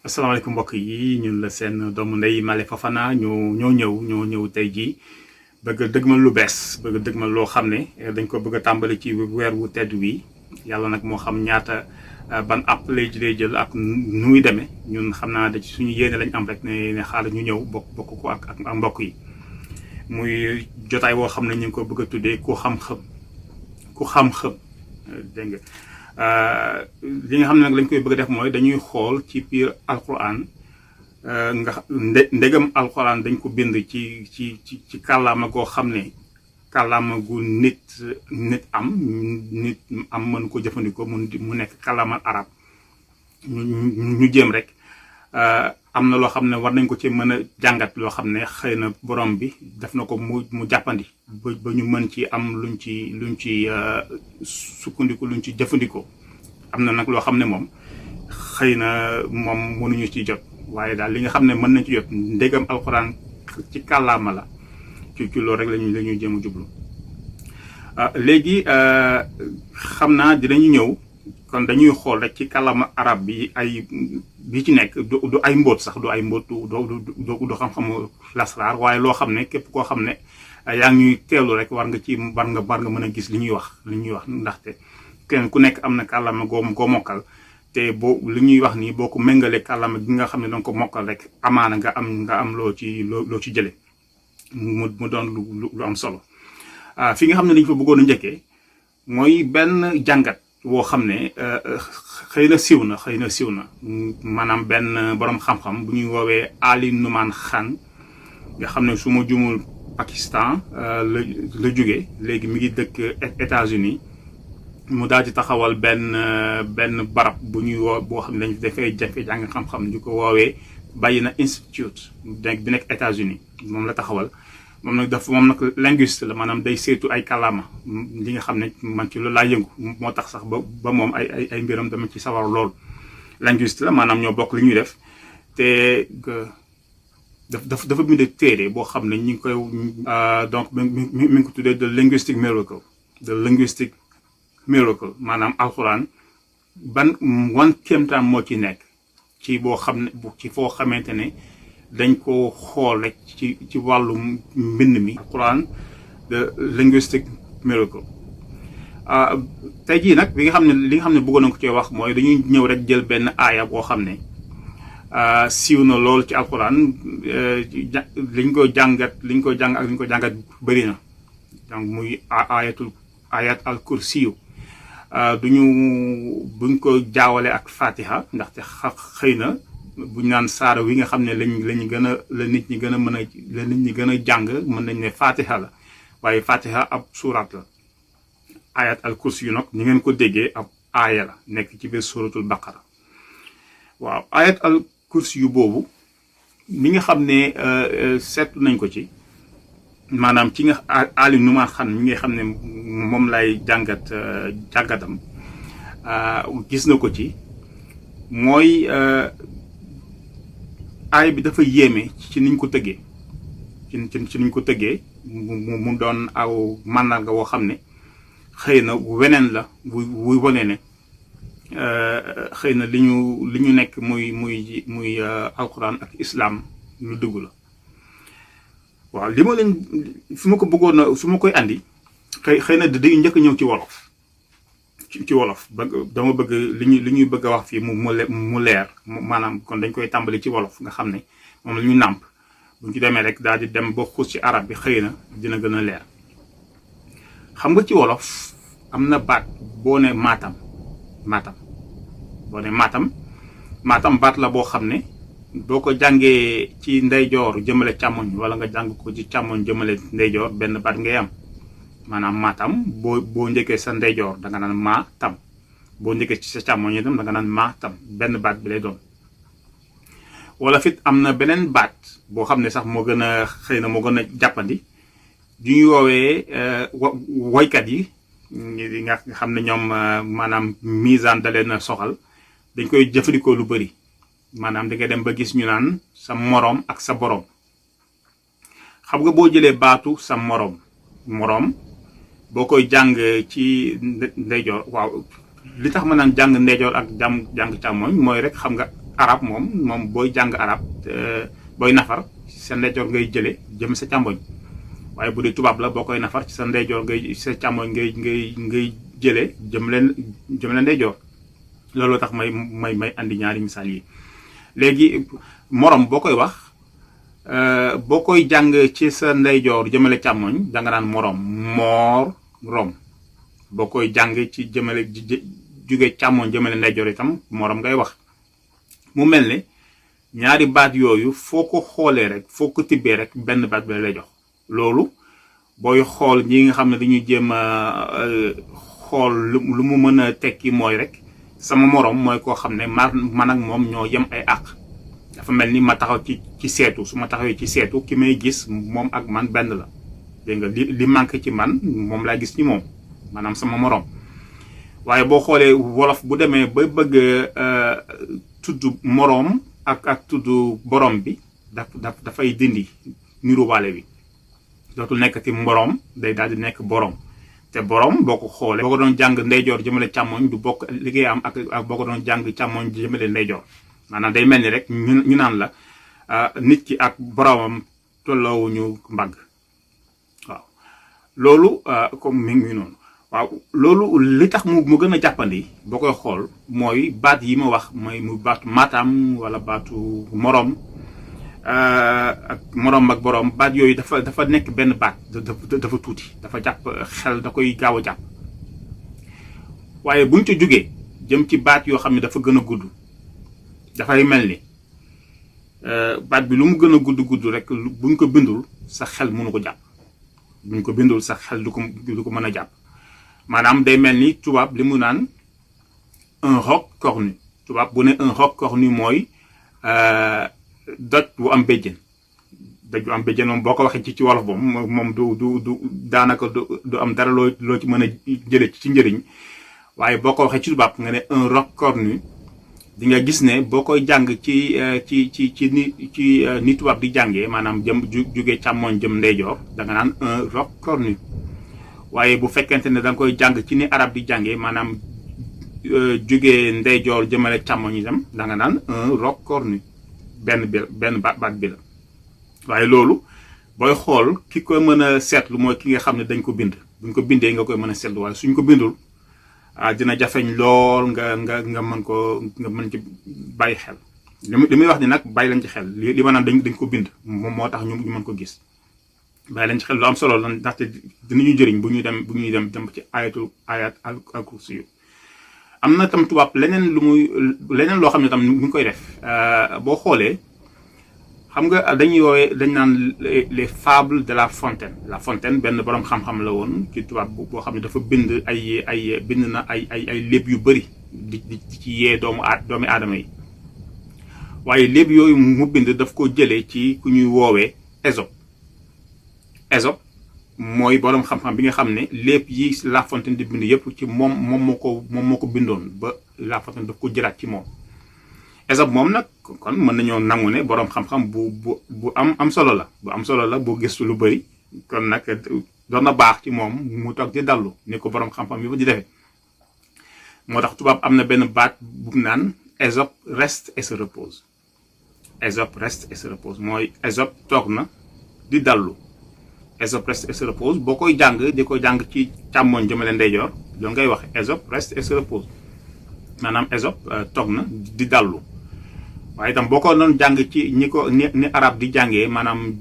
asalaamaaleykum mbokk yi ñun la seen doomu ndey Male Fofana ñoo ñëw tey jii bëgg a dëgmal lu bees bëgg a dëgmal loo xam ne dañ ko bëgg a tàmbali ci weer wu tedd wi yàlla nag moo xam ñaata ban app lay jël ak nu muy demee ñun xam naa da ci suñu yéene lañ am rek ne xaaral ñu ñëw bokk ko ak mbokk yi muy jotaay woo xam ne ñu ngi ko bëgg a tuddee ku xam-xam dégg nga li nga xam ne nag lañ koy bëgg a def mooy dañuy xool ci biir alquran nga ndegam alquran dañ ko bind ci kàllaama goo xam ne kàllaama gu nit am mën ko jëfandikoo mu nekk kàllaama arab ñu jéem rek am na loo xam ne war nañ ko ci mën a jàngat loo xam ne xëy na borom bi def na ko mu jàppandi ba ñu mën ci am luñ ci sukkandiku luñ ci jëfandikoo am na nag loo xam ne moom xëy na moom mënuñu ci jot waaye daal li nga xam ne mën nañ ci jot ndégam alxuraan ci kàllaama la ci loolu rek la ñuy jéem a jublu léegi xam naa dinañu ñëw kon dañuy xool rek ci kàllaama arab bi ci nekk du ay mbóot sax du ay mbóot du xam-xamu lasraar waaye loo xam ne képp koo xam ne yaa ngi ñuy teelu rek war nga mën a gis li ñuy wax ndaxte kenn ku nekk am na kàllaama goo mokkal te li ñuy wax nii boo ko méngalee kàllaama gi nga xam ne danga ko mokkal rek amaana nga am loo ci jële mu doon lu am solo fi nga xam ne dañu fa bëggoon a njëkkee mooy benn jàngat woo xam ne xëy na siiw na maanaam benn borom xam-xam bu ñuy woowee Ali Nouman Khan nga xam ne su ma jumul Pakistan la jóge léegi mi ngi dëkk États-Unis mu daal di taxawal benn barab bu ñuy boo xam ne dañ dafay jafe jàng xam-xam ñu ko woowee Bayina Institute bi nekk États-Unis moom la taxawal moom nag linguiste la maanaam day seetu ay kàllaama li nga xam ne man ci loolu laa yëngu moo tax sax ba moom ay mbiram dama ci sawar lool linguiste la maanaam ñoo bokk li ñuy def te dafa bind téere boo xam ne ñi ngi koy donc mi ngi ko tuddee the linguistic miracle maanaam alxuraan wan kéemtaan moo ci nekk ci boo xam ne ci foo xamante ne dañ ko xool rek ci wàllu mbind mi alxuraan the linguistic miracle tey jii nag li nga xam ne bëggoon na ko cee wax mooy dañuy ñëw rek jël benn aaya boo xam ne siiw na lool ci alxuraan liñ ko jàng ak liñ ko jàngat bëri na donc muy ayat al kursiyu buñ ko jaawale ak fatiha ndaxte xëy na buñ naan saara wi nga xam ne la nit ñi gën a jàng mën nañ ne fatiha la waaye fatiha ab suuraat la ayat al kursiyu nag ñu ngeen ko déggee ab aaya la nekk ci biir suuratul baqara waaw ayat al kursiyu boobu mi nga xam ne seetlu nañ ko ci maanaam ci nga Ali Nouman Khan mi nga xam ne moom lay jàngatam gis na ko ci mooy aay bi dafa yéeme ci niñ ko tëggee ci niñ ko tëggee mu doon aw màndarga woo xam ne xëy na weneen la wuy wane ne xëy na li ñu nekk muy alquran ak islam lu dëggu la waaw li ma leen fi ma ko bëggoon a su ma koy andi xëy na dañuy njëkk ñëw ci wolof ci wolof dama bëgg li ñuy bëgg a wax fii mu leer maanaam kon dañ koy tàmbali ci wolof nga xam ne moom la ñu nàmp buñ ci demee rek daal di dem ba xuus ci arab bi xëy na dina gën a leer xam nga ci wolof am na baat boo ne maatam boo ne maatam baat la boo xam ne boo ko jàngee ci ndeyjoor jëmale càmmoñ wala nga jàng ko ci càmmoñ jëmale ndeyjoor benn baat ngay am maanaam maatam boo njëkkee sa ndeyjoor da nga naan maatam boo njëkkee ci sa càmmoñ itam da nga naan maatam benn baat bi lay doon wala fit am na beneen baat boo xam ne sax moo gën a jàppandi du ñuy woowee woykat yi nga xam ne ñoom maanaam misaan da leen soxal dañ koy jëfandikoo lu bëri maanaam da ngay dem ba gis ñu naan sa moroom ak sa boroom xam nga boo jëlee baatu sa moroom boo koy jàng ci ndeyjoor waaw li tax ma naan jàng ndeyjoor ak jàng càmmooñ mooy rek xam nga arab moom booy jàng arab booy nafar sa ndeyjoor ngay jële jëm sa càmmoñ waaye bu dee tubaab la boo koy nafar ci sa ndeyjoor ngay sa càmmoñ ngay jële jëm leen ndeyjoor. looloo tax may andi ñaari misaal yi. léegi morom boo koy wax boo koy jàng ci sa ndeyjoor jëmale càmmoñ da nga naan morom rom boo koy jàng ci jëmale jóge càmmoñ jëmale ndeyjoor itam morom ngay wax. mu mel ne ñaari baat yooyu foo ko xoolee rek foo ko tibbee rek benn baat bi lay jox. loolu booy xool ñi nga xam ne dañuy jéem a xool lu mu mën a tekki mooy rek sama morom mooy koo xam ne man ak moom ñoo yem ay àq. dafa mel ni ma taxaw ci seetu su ma taxawee ci seetu ki may gis moom ak man benn la dégg nga li manqué ci man moom laa gis ci moom maanaam sama morom. waaye boo xoolee wolof bu demee ba bëgg tudd moroom ak tudd borom bi dafay dindi niruwaale bi dootul nekkati moroom day daal di nekk borom. te borom boo ko xoolee boo ko doon jàng ndeyjoor jëmale càmmoñ du bokk liggéey am ak boo ko doon jàng càmmoñ jëmale ndeyjoor. maanaam day mel ni rek ñu naan la nit ki ak boromam tolloowuñu mbagg waaw loolu comme mi ngi noonu. waaw loolu li tax mu gën a jàppandi boo koy xool mooy baat yi ma wax mooy mu baatu maatam wala baatu morom ak morom ak borom baat yooyu dafa nekk benn baat dafa tuuti dafa jàpp xel da koy gaaw a jàpp. waaye buñ ci jógee jëm ci baat yoo xam ne dafa gën a gudd dafay mel ni baat bi lu mu gën a gudd rek buñ ko bindul sa xel mënu ko jàpp buñ ko bindul sa xel du ko mën a jàpp. maanaam day mel ni tubaab li mu naan un roc cornu tubaab bu ne un roc cornu mooy doj bu am béjjén doj bu am béjjén moom boo ko waxee ci wolof moom du daanaka du am dara loo ci mën a jële ci njëriñ. waaye boo ko waxee ci tubaab nga ne un roc cornu di nga gis ne boo koy jàng ci ni tubaab di jàngee maanaam jëm jóge càmmoñ jëm ndeyjoor da nga naan un roc cornu. waaye bu fekkente ne da nga koy jàng ci ni arab di jàngee maanaam jóge ndeyjoor jëmale càmmoñ itam da nga naan un roc cornu benn baat bi la. waaye loolu booy xool ki ko mën a seetlu mooy ki nga xam ne dañ ko bind buñ ko bindee nga koy mën a seetlu waaye suñ ko bindul dina jafeñ lool nga mën ci bàyyi xel. li muy wax ni nag bàyyi lañ ci xel li ma naan dañ ko bind moom moo tax ñu mën ko gis. bàyyi lañ ci xel lu am solo la ndaxte dinañu jëriñ bu ñuy dem ci ayat al kursi yu. am na tam tubaab leneen loo xam ne tam mu ngi koy def boo xoolee xam nga dañ naan les fables de La Fontaine. La Fontaine benn borom xam-xam la woon ci tubaab boo xam ne dafa bind bind na ay léeb yu bëri di ci yee doomi aadama yi. waaye léeb yooyu mu bind daf ko jëlee ci ku ñuy woowee Ésope mooy borom xam-xam bi nga xam ne lépp yi La Fontaine di bind yëpp ci moom moo ko bindoon ba La Fontaine daf ko jëlaat ci moom. Ésope moom nag kon mën nañoo nangu ne borom xam-xam bu am solo la bu am solo la bu gëstu lu bëri kon nag doon na baax ci moom mu toog di dallu ni ko borom xam-xam yëpp di defee. moo tax tubaab am na benn baat bu naan Ésope reste et se repose. Ésope reste et se repose mooy Ésope toog na di dallu. Ésope reste et se repose boo koy jàng di ko jàng ci càmmoñ jëmale ndeyjoor loolu ngay wax Ésope reste et se repose maanaam Ésope toog na di dallu. waaye itam boo ko doon jàng ci ni arab di jàngee maanaam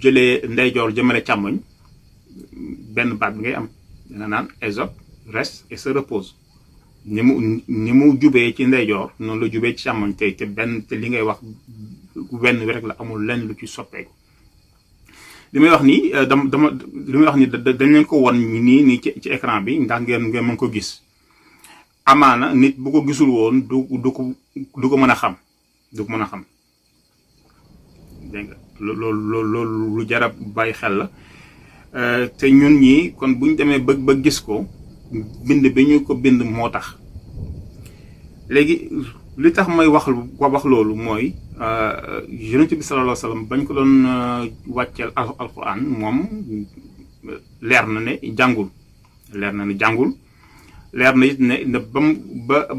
jëlee ndeyjoor jëmale càmmoñ benn baat bi ngay am danga naan Ésope reste et se repose. ni mu jubee ci ndeyjoor noonu la jubee ci càmmoñ te li ngay wax wenn wi rek la amul lenn lu ci soppeeku. li may wax nii dañ leen ko won nii ci écran bi ndax ngeen mën ko gis. amaana nit bu ko gisul woon du ko mën a xam dégg nga loolu lu jar a bàyyi xel la te ñun ñii kon bu ñu demee ba gis ko bind bi ñu ko bind moo tax. léegi li tax may wax loolu mooy yonent bi sallallahu alayhi wa sallam bañ ko doon wàcceel alquran moom leer na ne jàngul leer na it ne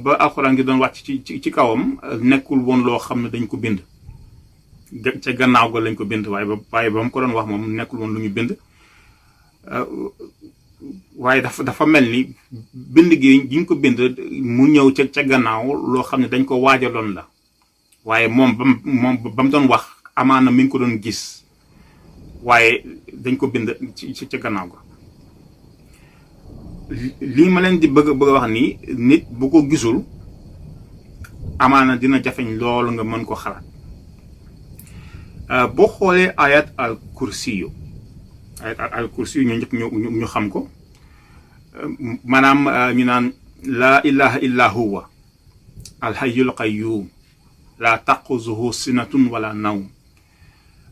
ba alxuraan gi doon wàcc ci kawam nekkul woon loo xam ne dañ ko bind ca gannaaw ga lañ ko bind waaye ba mu ko doon wax moom nekkul woon lu ñu bind waaye dafa mel ni bind gi ñu ko bind mu ñëw ca gannaaw loo xam ne dañ ko waajaloon la waaye moom ba mu doon wax amaana mi ngi ko doon gis waaye dañ ko bind ci ca gannaaw ga lii ma leen di bëgg a wax ni nit bu ko gisul amaana dina jafeñ loolu nga mën ko xalaat boo xoolee ayat al kursiyu ñu ñëpp ñu xam ko maanaam ñu naan laa ilaha illa huwa alhayyul qayyum la taquzuhu sinatun wala nawm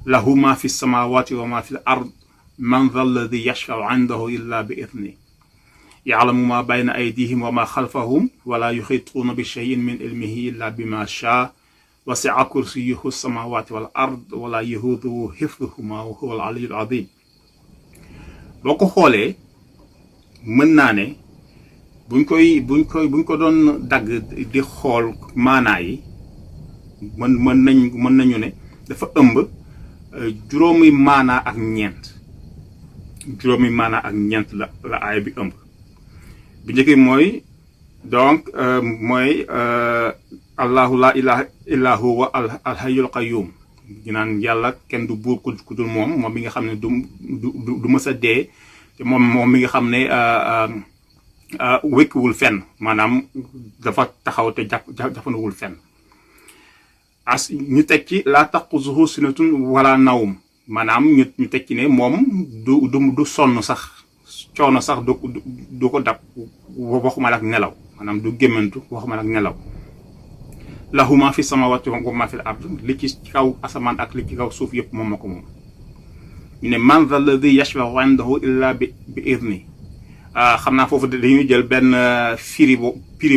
lahu ma fi samawati wa ma fi al ard man dha alladi yashfau indahu illa bi idni ya'lamu ma bayna aydihim wa ma khalfahum wala yuhituna bi shay'in min ilmihi illa bima shaa wasi'a kursiyyuhu as-samawati wal ard wala yahuduhu hifdhuhuma wa huwa al-'aliyyul 'azim. boo ko xoolee mën naa ne buñ ko doon dagg di xool maanaa yi mën nañu ne dafa ëmb juróomi maanaa ak ñeent la aaya bi ëmb. bi njëkk mooy donc mooy allahu la ilaha illa huwa alhayyul qayyum ñu naan yàlla kenn du buur ku dul moom mi nga xam ne du mës a dee te moom mi nga xam ne wékkiwul fenn maanaam dafa taxaw te jàppandiwul fenn ñu teg ci laa taquzuhu sinatun wala nawm maanaam ñu teg ci ne moom du sonn sax coono sax du ko dab waxuma ak nelaw maanaam du gémmantu waxuma ak nelaw lahu ma fi samawati wa ma fi al ard li ci kaw asamaan ak li ci kaw suuf yëpp moom ma ko moom ñu ne man dha alladi yashfa'u indahu illa bi idni xam naa foofu dañuy jël benn firi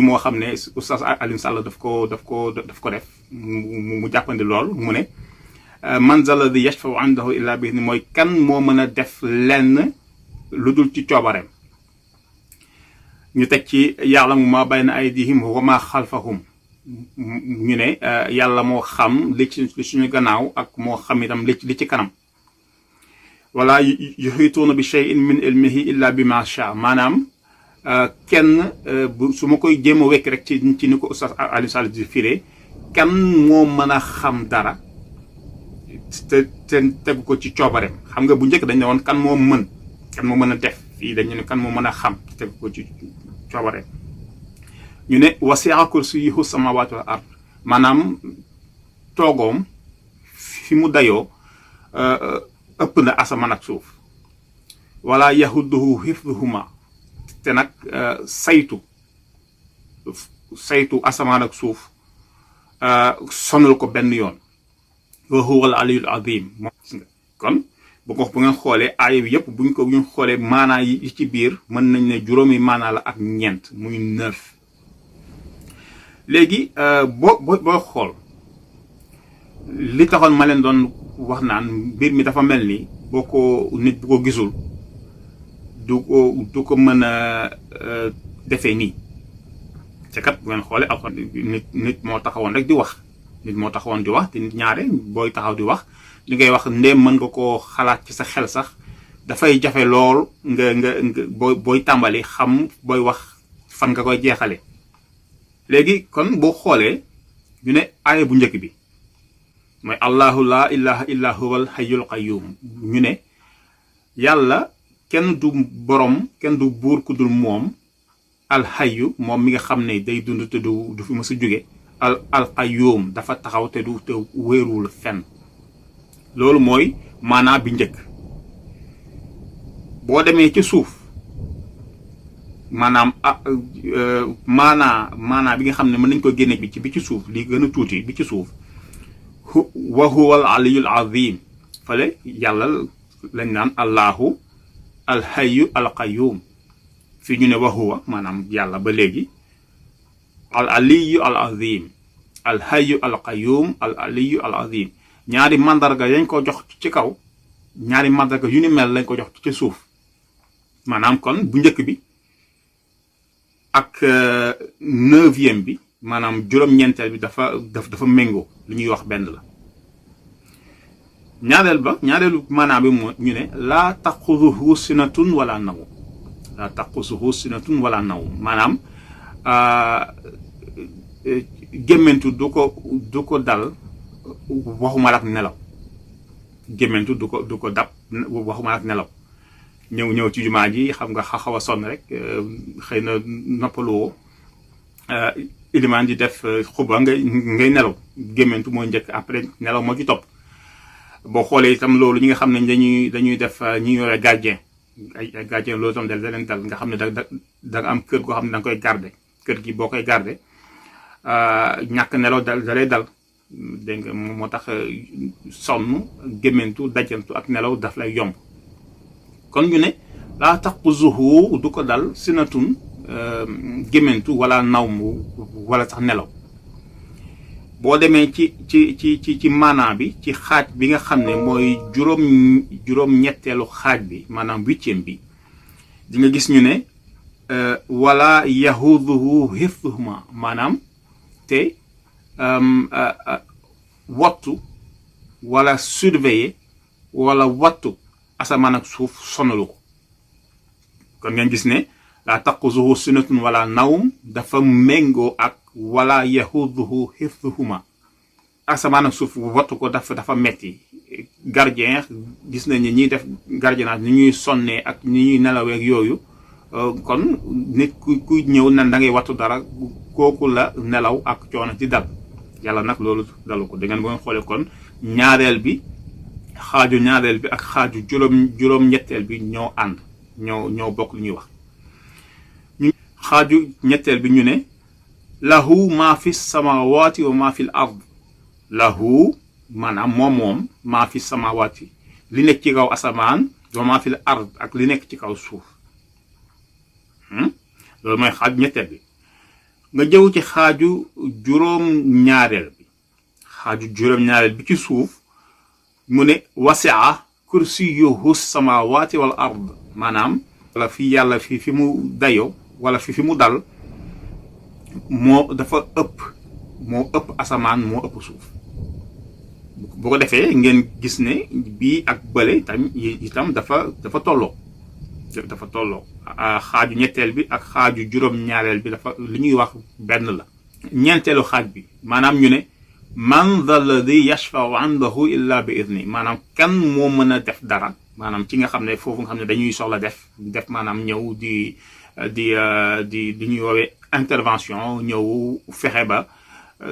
moo xam ne Oustaz Alioune Sall daf ko def mu jàppandi lool mu ne man dha alladi yashfa'u indahu illa bi idni mooy kan moo mën a def lenn lu dul ci coobareem ñu teg ci ya'lamu ma bayna aydihim wa ma xalfahum ñu ne yàlla moo xam li ci suñu gannaaw ak moo xam itam li ci kanam wala yuhituuna bi shay'in min ilmihi illa bima sha maanaam kenn su ma koy jéem a wekk rek ci ni ko Oustaz Alioune Sall di firee kan moo mën a xam dara te tegu ko ci coobareem xam nga bu njëkk dañ ne woon kan moo mën a def fii dañu ne kan moo mën a xam te tegu ko ci coobareem ñu ne wasi'a kursiyyuhu samawati wal ard maanaam toogoom fi mu dayoo ëpp na asamaan ak suuf wala yahuduhu hifdhuhuma te nag saytu asamaan ak suuf sonal ko benn yoon wa huwa al aliyyul azim kon bu ngeen xoolee aaya bi yëpp buñ xoolee maanaa yi ci biir mën nañ ne juróomi maanaa la ak ñeent muy 9 léegi boo xool li taxoon ma leen doon wax naan mbir mi dafa mel ni nit bu ko gisul du ko mën a defee nii te kat bu ngeen xoolee alxuraan nit moo taxawoon rek di wax te nit ñaare booy taxaw di wax li ngay wax ndéem mën nga koo xalaat ci sa xel sax dafay jafe lool nga booy tàmbali xam booy wax fan nga koy jeexale léegi kon boo xoolee ñu ne aaya bu njëkk bi mooy allahu la ilaha illa huwal hayyul qayyum ñu ne yàlla kenn du borom kenn du buur ku dul moom alxayyu moom mi nga xam ne day dund te du fi mës a jóge al qayyum dafa taxaw te wéeruwul fenn loolu mooy maanaa bi njëkk boo demee ci suuf maanaam maanaa bi nga xam ne mën nañ ko génne bi ci suuf li gën a tuuti bi ci suuf wa huwa al aliyyul azim fale yàlla lañ naan allahu alhayyu alqayyum fi ñu ne wa huwa maanaam yàlla ba léegi al aliyyu al azim alhayyu alqayyum al aliyyu al azim ñaari mandarga yañ ko jox ci kaw ñaari mandarga yu ni mel lañ ko jox ci suuf maanaam kon bu njëkk bi ak 9e bi maanaam juróom-ñeenteel bi dafa méngoo li ñuy wax benn la. ñaareelu maanaam bi moo ñu ne laa taquzuhu sinatun wala nawm laa taquzuhu sinatun wala nawm maanaam gémmentu du ko dal waxuma la ak nelaw. gémmentu du ko dab waxuma la ak nelaw. ñëw ci jumaa ji xam nga xaw a sonn rek xëy na noppaluwoo ilimaan di def xuba ngay nelaw. gémmentu mooy njëkk après nelaw moo ci topp. boo xoolee itam loolu ñi nga xam ne dañuy def ñi yore gardien ay gardien loolu itam da leen dal nga xam ne da nga am kër goo xam ne da nga koy garder kër gi boo koy garder ñàkk nelaw da lay dal. dégg nga moo tax sonn gémmentu dajantu ak nelaw daf lay yomb. kon ñu ne laa taquzuhu du ko dal sinatun gémmentu wala nawm wala sax nelaw. boo demee ci maanaa bi ci xaaj bi nga xam ne mooy juróom-ñetteelu xaaj bi maanaam 8e bi di nga gis ñu ne wala yahuduhu hifduhuma maanaam te wattu wala surveiller wala wattu asamaan ak suuf sonalu ko. kon ngeen gis ne laa taquzuhu sinatun wala nawm dafa méngoo ak wala yahuduhu hifduhuma. asamaan ak suuf wattu ko dafa metti. gardien gis nañ ni ñiy def gardiennage ni ñuy sonnee ak ni ñuy nelawee ak yooyu kon nit ku ñëw nan da ngay wattu dara kooku la nelaw ak coono ci dal. yàlla nag loolu dalu ko da ngeen boo xoolee kon ñaareel bi xaaju ñaareel bi ak xaaju juróom-ñetteel bi ñoo ànd ñoo bokk lu ñuy wax. xaaju ñetteel bi ñu ne lahu maa fi samawati wa maa fi l ard. lahu maanaam moom maa fi samawati li nekk ci kaw asamaan wa maa fi l ard ak li nekk ci kaw suuf. loolu mooy xaaju ñetteel bi. nga jëw ci xaaju juróom-ñaareel bi. xaaju juróom-ñaareel bi ci suuf mu ne wasia kursiyuhu samawati wal ard maanaam wala fi yàlla fi mu dayo wala fi mu dal moo dafa ëpp asamaan moo ëpp suuf. bu ko defee ngeen gis ne bii ak bële itam dafa tolloo. xaaju ñetteel bi ak xaaju juróom-ñaareel bi dafa li ñuy wax benn la. ñeenteelu xaaj bi maanaam ñu ne man dha alladi yashfau indahu illa bi idni maanaam kan moo mën a def dara maanaam ci nga xam ne foofu nga xam ne dañuy soxla def maanaam ñëw di ñuy woowee intervention ñëw fexe ba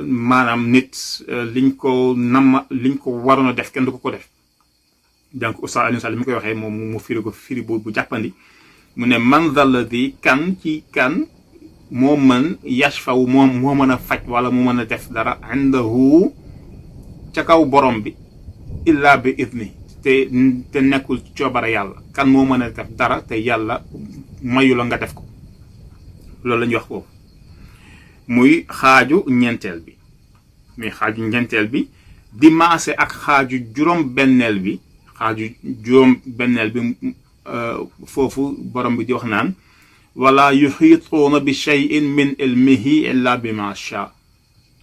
maanaam nit liñ ko waroon a def kenn du ko def. donc Oustaz Alioune Sall mi koy waxee moom mu firi bu jàppandi mu ne man dha alladi kan moo mën yashfaw moo mën a faj wala moo mën a def dara indahu ca kaw borom bi illa bi idni te nekkul coobare yàlla. kan moo mën a def dara te yàlla mayu la nga def ko. loolu la ñuy wax foofu muy xaaju ñeenteel bi di maase ak xaaju juróom-benneel bi. xaaju juróom-benneel bi foofu borom bi di wax naan wala yuxiituuna bi cheyin min ilmihi illa bi ma sha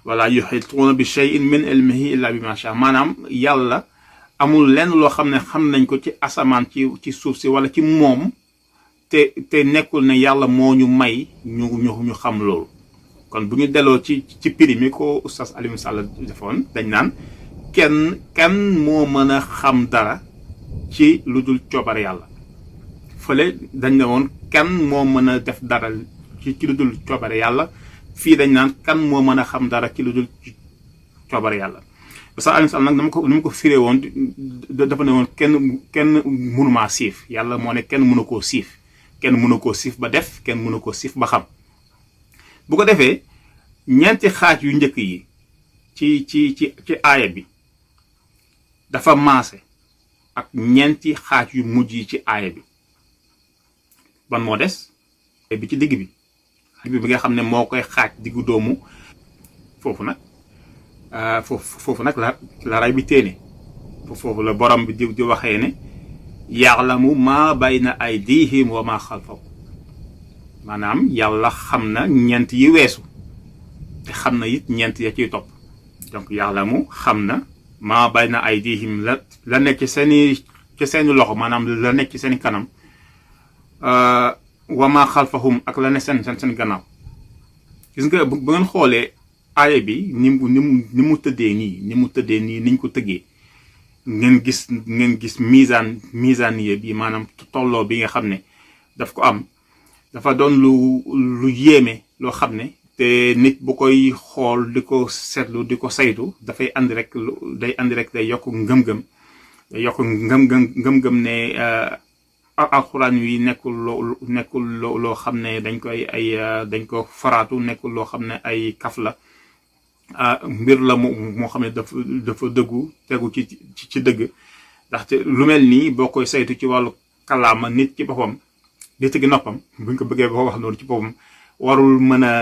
wala yuxiituuna bi cheyin min ilmihi illa bi ma sha maanaam yàlla amul lenn loo xam ne xam nañ ko ci asamaan ci suuf si wala ci moom te nekkul ne yàlla moo ñu may ñu xam loolu. kon bu ñu delloo ci prix mi ko Oustaz Alioune Sall defoon dañ naan kenn moo mën a xam dara ci lu dul coobare yàlla. fële dañ ne woon kan moo mën a def dara ci lu dul coobare yàlla fii dañ naan kan moo mën a xam dara ci lu dul coobare yàlla. Oustaz Alioune Sall nag ni ma ko firee woon dafa ne woon kenn mënumaa siif yàlla moo ne kenn mënu koo siif kenn mënu koo siif ba def kenn mënu koo siif ba xam. bu ko defee ñeenti xaaj yu njëkk yi ci aaya bi dafa maase ak ñeenti xaaj yu mujj yi ci aaya bi. ban moo des bi ci digg bi bi nga xam ne moo koy xaaj diggu doomu foofu nag la ray bi téene foofu la borom bi di waxee ne ya'lamu ma bayna aydihim wa ma xalfahum maanaam yàlla xam na ñeent yi weesu te xam na it ñeent ya ciy topp donc yàlla mu xam na maa bayna aydihim la nekk ci seeni loxo maanaam la nekk ci seeni kanam wa maa xalfahum ak la ne seen gannaaw. gis nga bu ngeen xoolee aaya bi ni mu tëddee nii niñ ko tëggee ngeen gis misaaniye bi maanaam tolloo bi nga xam ne daf ko am dafa doon lu yéeme loo xam ne te nit bu koy xool di ko seetlu di ko saytu dafay andi rek day yokk ngëm-ngëm ne alxuraan wi nekkul loo xam ne dañ ko faraatu nekkul loo xam ne ay kaf la mbir la moo xam ne dafa dëggu tegu ci dëgg ndaxte lu mel nii boo koy saytu ci wàllu kàllaama nit ci boppam nit gi noppam buñ ko bëggee boo wax noonu ci boppam warul mën a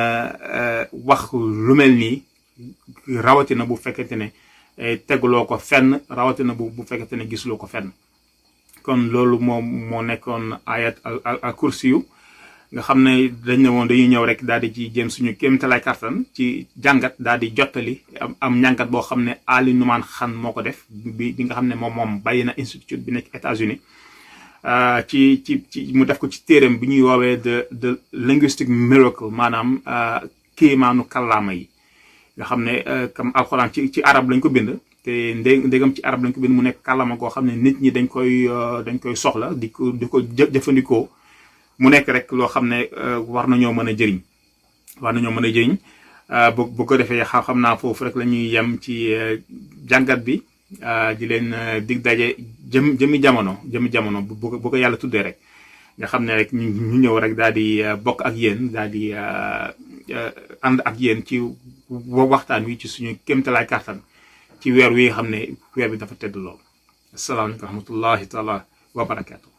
wax lu mel nii rawatina bu fekkente ne teguloo ko fenn rawatina bu fekkente ne gisuloo ko fenn. kon loolu moo nekkoon ayat al kursi yu nga xam ne dañ ne woon dañuy ñëw rek daal di ci jéem suñu kéemtalaay kartan ci jàngat daal di jottali am njàngat boo xam ne Ali Nouman Khan moo ko def bi nga xam ne moom bàyyi na institut bi nekk États-Unis ci mu def ko ci téeram bi ñuy woowee de linguistic miracle maanaam kéemaanu kàllaama yi nga xam ne comme alxuraan ci arab lañ ko bind te ndégam ci arab lañ ko bind mu nekk kàllaama goo xam ne nit ñi dañ koy soxla di ko jëfandikoo mu nekk rek loo xam ne war nañoo mën a jëriñ bu ko defee xam naa foofu rek la ñuy yem ci jàngat bi di leen dig daje jëmi jamono bu ko yàlla tuddee rek nga xam ne rek ñu ñëw rek daal di bokk ak yéen daal di ànd ak yéen ci waxtaan wi ci suñu kéemtalaay kàttan ci weer wi nga xam ne weer bi dafa tedd lool. asalaamaaleykum wa rahmatullahi taala wa barakaatu.